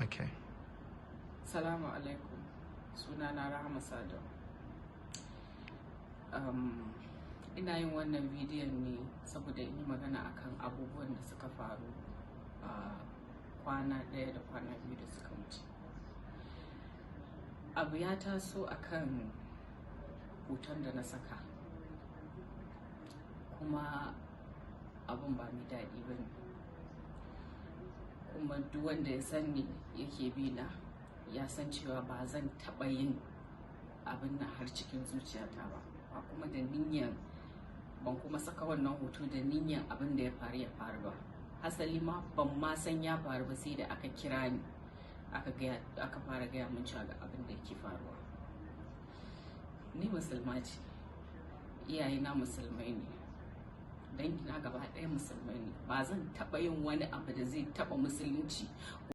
Okay. Salamu alaikum. Sunana Rahama Sadau. Ina yin wannan bidiyon ne saboda in yi magana akan abubuwan da suka faru a kwana ɗaya da kwana 2 da suka wuce. Abu ya taso akan hoton da na saka, kuma abun ba mai daɗi ba ne. Kuma duk wanda ya san ni yake bi na ya san cewa ba zan taɓa yin abin nan har cikin zuciyata ba, ba kuma da niyyan ban kuma saka wannan hoto da niyyan abin da ya faru ya faru ba. Hasali ma ban ma san ya faru ba sai da aka kira ni aka fara gaya min cewa ga abin da yake faruwa. Ni Musulma ce, iyayena Musulmai ne, dangina gaba ɗaya Musulmai ne. Ba zan taɓa yin wani abu da zai taɓa Musulunci.